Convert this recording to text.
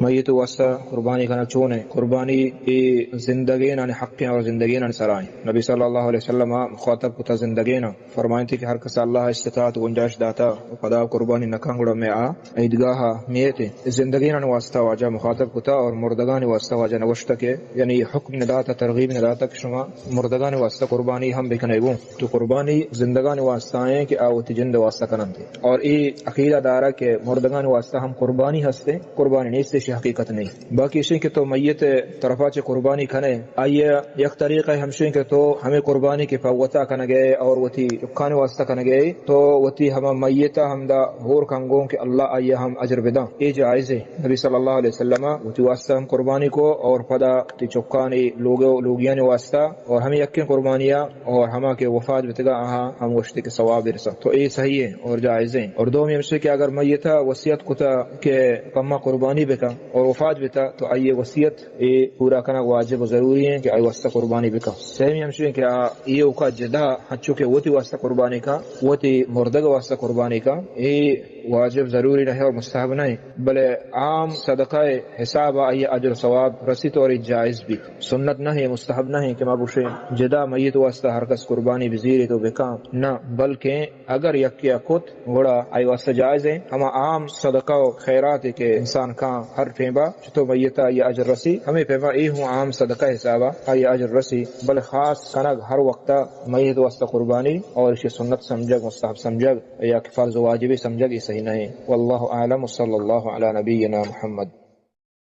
میت واسطہ قربانی کنگ چون ہے؟ قربانی اے زندگینانی حق ہیں اور زندگینانی سرا ہیں۔ نبی صلی اللہ علیہ وسلم مخاطب کتا زندگینا، فرمائنتے کہ ہر کس اللہ استطاعت گنجائش داتا و پدا قربانی نکن گڑا میں آ عیدگاہ میت ہیں۔ زندگینانی واسطہ واجہ مخاطب کتا اور مردگانی واسطہ واجہ نوشتہ کہ یعنی حکم نداتا، ترغیب نداتا کہ شما مردگانی واسطہ قربانی ہم بکنے گوں۔ تو قربانی زندگانی واسطہ ہیں کہ آ وتی جند واسطہ کننتے۔ اور اے عقیدہ دارا کہ مردگانی واسطہ ہم قربانی ہستے، قربانی نیست، ایشی حقیقت نہیں۔ باقی ایشیں کہ تو میت طرفا چہ قربانی کنے، آئی یک طریقہ ہمشیں کہ تو ہمیں قربانی کے پوتا کنگے اور وتی چکانی واسطہ کنگے، تو وتی ہما میتا ہمدا ہور کنگوں کہ اللہ آئی ہم اجر بداں، اے جائز ہے۔ نبی صلی اللہ علیہ وسلم وتی واسطہ ہم قربانی کو اور پدا وتی چکانی لوگو، لوگیانی واسطہ اور ہمیں یکیں قربانیا اور ہما کہ وفات بتگا آہاں ہم گوشتے کہ ثواب برسا، تو اے صحیح ہے اور جائز ہے۔ اور دومی ہمشہ کہ اگر میتا وصیت کتا کہ پما قربانی بکا اور وفات بتا، تو آئی وصیت اے پورا کنگ واجب و ضروری ہے کہ آئی واسطہ قربانی بکا۔ سیمی ہمشہ کہ آ اے اوکا جدا ہنچو کہ وتی واسطہ قربانی کا، وتی مردگ واسطہ قربانی کا، اے واجب ضروری نہیں اور مستحب نہیں، بلے عام صدقہ حساب آئی اجر ثواب رسیت اور اے جائز بیت۔ سنت نہیں، مستحب نہیں کہ ما بوشیں جدا میت واسطہ ہر کس قربانی بزیریت و بکاں، نہ، بلکہ اگر یکے کت گڑا آئی واسطہ جائز ہیں۔ ہما عام صدقہ و خیرات کہ انسان کاں ہر ٹیمبا چتو میتا آئی اجر رسی، ہمیں پیما اے ہوں عام صدقہ حسابا آئی اجر رسی، بلے خاص کنگ ہر وقتا میت واسطہ قربانی اور اشی سنت سمجھگ، مستحب سمجھگ یا کہ فرض و واجبی سمجھگ، اے صحیح نہیں۔ واللہ اعلم، وصلی اللہ علی نبینا محمد۔